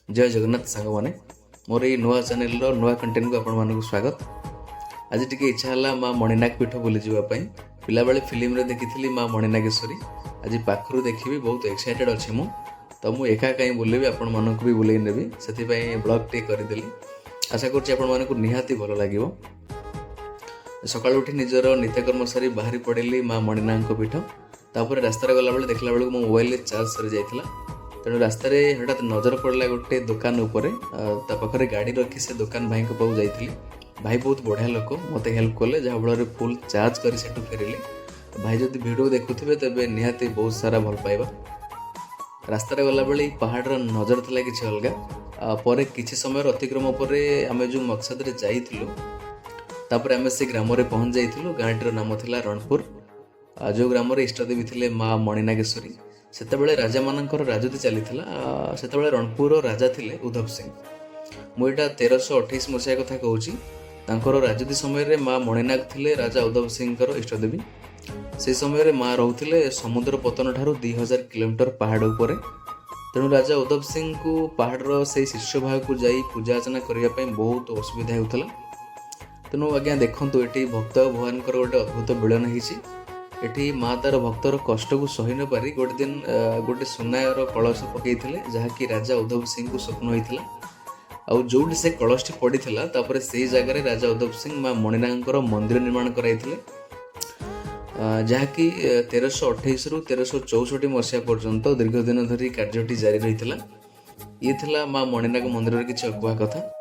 ଜୟ ଜଗନ୍ନାଥ ସାଙ୍ଗମାନେ, ମୋର ଏଇ ନୂଆ ଚ୍ୟାନେଲର ନୂଆ କଣ୍ଟେଣ୍ଟକୁ ଆପଣମାନଙ୍କୁ ସ୍ୱାଗତ। ଆଜି ଟିକେ ଇଚ୍ଛା ହେଲା ମା ମଣିନାଗ ପୀଠ ବୁଲିଯିବା ପାଇଁ। ପିଲାବେଳେ ଫିଲ୍ମରେ ଦେଖିଥିଲି ମା ମଣିନାଗେଶ୍ୱରୀ, ଆଜି ପାଖରୁ ଦେଖିବି। ବହୁତ ଏକ୍ସାଇଟେଡ୍ ଅଛି ମୁଁ। ତ ମୁଁ ଏକା କାହିଁ ବୁଲିବି, ଆପଣମାନଙ୍କୁ ବି ବୁଲେଇ ନେବି। ସେଥିପାଇଁ ବ୍ଲଗ୍ ଟିକେ କରିଦେଲି। ଆଶା କରୁଛି ଆପଣମାନଙ୍କୁ ନିହାତି ଭଲ ଲାଗିବ। ସକାଳୁ ଉଠି ନିଜର ନିତ୍ୟକର୍ମ ସାରି ବାହାରି ପଡ଼ିଲି ମା ମଣିନାଗଙ୍କ ପୀଠ। ତାପରେ ରାସ୍ତାରେ ଗଲାବେଳେ ଦେଖିଲା ବେଳକୁ ମୋ ମୋବାଇଲରେ ଚାର୍ଜ ସରିଯାଇଥିଲା। ତେଣୁ ରାସ୍ତାରେ ହଠାତ୍ ନଜର ପଡ଼ିଲା ଗୋଟେ ଦୋକାନ ଉପରେ। ତା ପାଖରେ ଗାଡ଼ି ରଖି ସେ ଦୋକାନ ଭାଇଙ୍କ ପାଖକୁ ଯାଇଥିଲି। ଭାଇ ବହୁତ ବଢ଼ିଆ ଲୋକ, ମୋତେ ହେଲ୍ପ କଲେ, ଯାହାଫଳରେ ଫୁଲ୍ ଚାର୍ଜ କରି ସେଠୁ ଫେରିଲି। ଭାଇ ଯଦି ଭିଡ଼ିଓ ଦେଖୁଥିବେ, ତେବେ ନିହାତି ବହୁତ ସାରା ଭଲ ପାଇବା। ରାସ୍ତାରେ ଗଲାବେଳେ ଏଇ ପାହାଡ଼ର ନଜର ଥିଲା କିଛି ଅଲଗା। ପରେ କିଛି ସମୟର ଅତିକ୍ରମ ପରେ ଆମେ ଯେଉଁ ମକସଦରେ ଯାଇଥିଲୁ, ତାପରେ ଆମେ ସେ ଗ୍ରାମରେ ପହଞ୍ଚି ଯାଇଥିଲୁ। ଗାଁଟିର ନାମ ଥିଲା ରଣପୁର, ଯେଉଁ ଗ୍ରାମରେ ଇଷ୍ଟଦେବୀ ଥିଲେ ମା ମଣିନାଗେଶ୍ୱରୀ। ସେତେବେଳେ ରାଜାମାନଙ୍କର ରାଜୁତି ଚାଲିଥିଲା। ସେତେବେଳେ ରଣପୁରର ରାଜା ଥିଲେ ଉଦ୍ଧବ ସିଂ। ମୁଁ ଏଇଟା 1328 ମସିହା କଥା କହୁଛି। ତାଙ୍କର ରାଜୁତି ସମୟରେ ମା ମଣିନାଗ ଥିଲେ ରାଜା ଉଦ୍ଧବ ସିଂଙ୍କର ଇଷ୍ଟଦେବୀ। ସେ ସମୟରେ ମା ରହୁଥିଲେ ସମୁଦ୍ର ପତନ ଠାରୁ 2000 କିଲୋମିଟର ପାହାଡ଼ ଉପରେ। ତେଣୁ ରାଜା ଉଦ୍ଧବ ସିଂଙ୍କୁ ପାହାଡ଼ର ସେଇ ଶୀର୍ଷ ଭାଗକୁ ଯାଇ ପୂଜା ଅର୍ଚ୍ଚନା କରିବା ପାଇଁ ବହୁତ ଅସୁବିଧା ହେଉଥିଲା। ତେଣୁ ଆଜ୍ଞା ଦେଖନ୍ତୁ, ଏଠି ଭକ୍ତ ଆଉ ଭଗବାନଙ୍କର ଗୋଟେ ଅଦ୍ଭୁତ ମିଳନ ହେଇଛି। ଏଠି ମା ତାର ଭକ୍ତର କଷ୍ଟକୁ ସହି ନ ପାରି ଗୋଟେ ଦିନ ଗୋଟେ ସୁନାର କଳସ ପକେଇଥିଲେ, ଯାହାକି ରାଜା ଉଦ୍ଧବ ସିଂଙ୍କୁ ସ୍ୱପ୍ନ ହେଇଥିଲା। ଆଉ ଯୋଉଠି ସେ କଳସଟି ପଡ଼ିଥିଲା, ତାପରେ ସେଇ ଜାଗାରେ ରାଜା ଉଦ୍ଧବ ସିଂ ମା ମଣିନାଗଙ୍କର ମନ୍ଦିର ନିର୍ମାଣ କରାଇଥିଲେ, ଯାହାକି 1328ରୁ 1364 ମସିହା ପର୍ଯ୍ୟନ୍ତ ଦୀର୍ଘ ଦିନ ଧରି କାର୍ଯ୍ୟଟି ଜାରି ରହିଥିଲା। ଇଏ ଥିଲା ମା ମଣିନାଗ ମନ୍ଦିରର କିଛି ଅକୁହା କଥା।